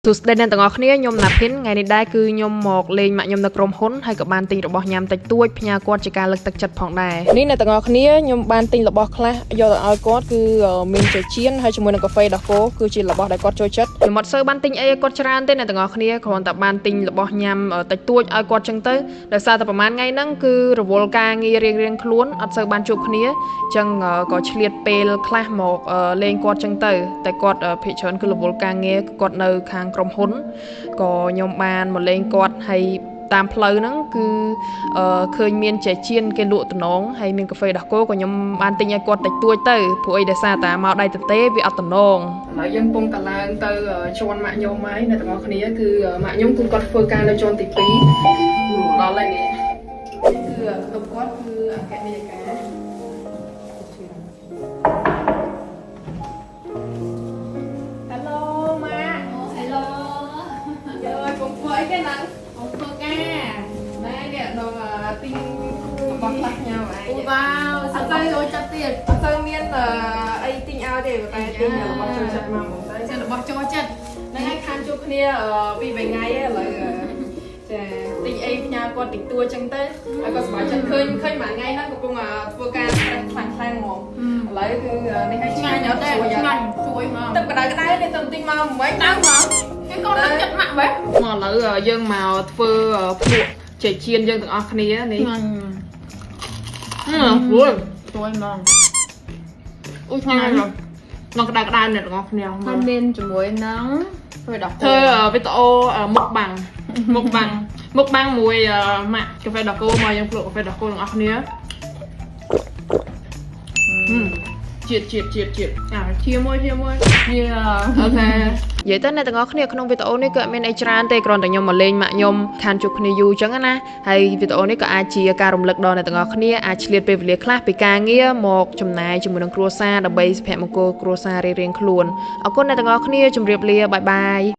សួស្តីអ្នកទាំងអស់គ្នាខ្ញុំណាភិនថ្ងៃនេះដែរគឺខ្ញុំមកលេងម៉ាក់ខ្ញុំនៅក្រុមហ៊ុនហើយក៏បានទិញរបស់ញ៉ាំតិចតួចផ្ញើគាត់ជាការលើកទឹកចិត្តផងដែរនេះអ្នកទាំងអស់គ្នាខ្ញុំបានទិញរបស់ខ្លះយកទៅឲ្យគាត់គឺមានចេកចៀនហើយជាមួយនឹងកាហ្វេដោះគោគឺជារបស់ដែលគាត់ចូលចិត្តខ្ញុំអត់សូវបានទិញអីឲ្យគាត់ច្រើនទេអ្នកទាំងអស់គ្នាគ្រាន់តែបានទិញរបស់ញ៉ាំតិចតួចឲ្យគាត់ចឹងទៅដោយសារតែប្រហែលថ្ងៃហ្នឹងគឺរវល់ការងាររៀងៗខ្លួនអត់សូវបានជួបគ្នាចឹងក៏ឆ្លៀតពេលខ្លះមកលេងគាត់ចឹងទៅតែគាត់ភាគច្រើនគឺរវល់ការងារគាត់នៅខាងក្រុមហ៊ុនក៏ខ្ញុំបានមកលេងគាត់ហើយតាមផ្លូវហ្នឹងគឺឃើញមានចេកចៀនគេលក់តំណងហើយមានកាហ្វេដោះគោក៏ខ្ញុំបានទិញឲ្យគាត់តិចតួចទៅព្រោះអីដោយសារតែមកដៃទទេវាអត់តំណងឥឡូវយើងពងតឡើងទៅជាន់ម៉ាក់ខ្ញុំហើយអ្នកទាំងអស់គ្នាគឺម៉ាក់ខ្ញុំគឺគាត់ធ្វើការនៅជាន់ទី2ដល់ហើយនេះគឺបន្ទប់គាត់គឺអគ្គនាយិកា Hello ម៉ាក់ Hello. យើយពងធ្វើអីគេហ្នឹង អូធ្វើការ ណែនេះដល់ទិញរបស់ខ្លះញ៉ាំឯង អូវ៉ាវសប្បាយចូលចិត្តទៀត អត់សូវមានអីទិញឲ្យទេតែទិញរបស់ចូលចិត្តមកហ្មងទៅ ជារបស់ចូលចិត្ត ហ្នឹងហើយខានជួបគ្នាពីរបីថ្ងៃឥឡូវចាទិញអីផ្ញើគាត់តិចតួចចឹងទៅហើយគាត់សប្បាយចិត្តឃើញឃើញមួយថ្ងៃហ្នឹងកំពុងធ្វើការ stress ខ្លាំងខ្លាំងហ្មងឥឡូវគឺនេះឲ្យឆ្ងាញ់អត់ តែ ជួយ ឆ្ងាញ់ជួយមក ទឹកក្តៅក្តៅនេះទៅទិញមកមិន ដើមមកគេកូនទឹកចិត្តម៉ាក់បែ មកឥឡូវយើងមកធ្វើភ្លក់ចេកចៀនយើងទាំងអស់គ្នានេះ ឆ្ងាញ់ ព្រួយ ជួយមក អូឆ្ងាញ់ណាស់មកក្តៅក្តៅអ្នកទាំងអស់គ្នា ហើយមានជាមួយនឹងធ្វើដោះ ធ្វើវីដេអូមុខបាំងមុខបាំងមុខបាំងមួយម៉ាក់កាហ្វេដោះគោមកយើងភ្លក់កាហ្វេដោះគោទាំងអស់គ្នាជាតិជាតិជាតិជាតិអាជាមួយជាមួយ យា OK និយាយទៅអ្នកទាំងអស់គ្នាក្នុងវីដេអូនេះគឺអត់មានអីច្រើនទេគ្រាន់តែខ្ញុំមកលេងម៉ាក់ខ្ញុំខានជួបគ្នាយូរអញ្ចឹងណាហើយវីដេអូនេះក៏អាចជាការរំលឹកដល់អ្នកទាំងអស់គ្នាអាចឆ្លៀតពេលវេលាខ្លះពីការងារមកចំណាយជាមួយនឹងគ្រួសារដើម្បីសុភមង្គលគ្រួសាររៀងៗខ្លួនអរគុណអ្នកទាំងអស់គ្នាជម្រាបលា bye bye.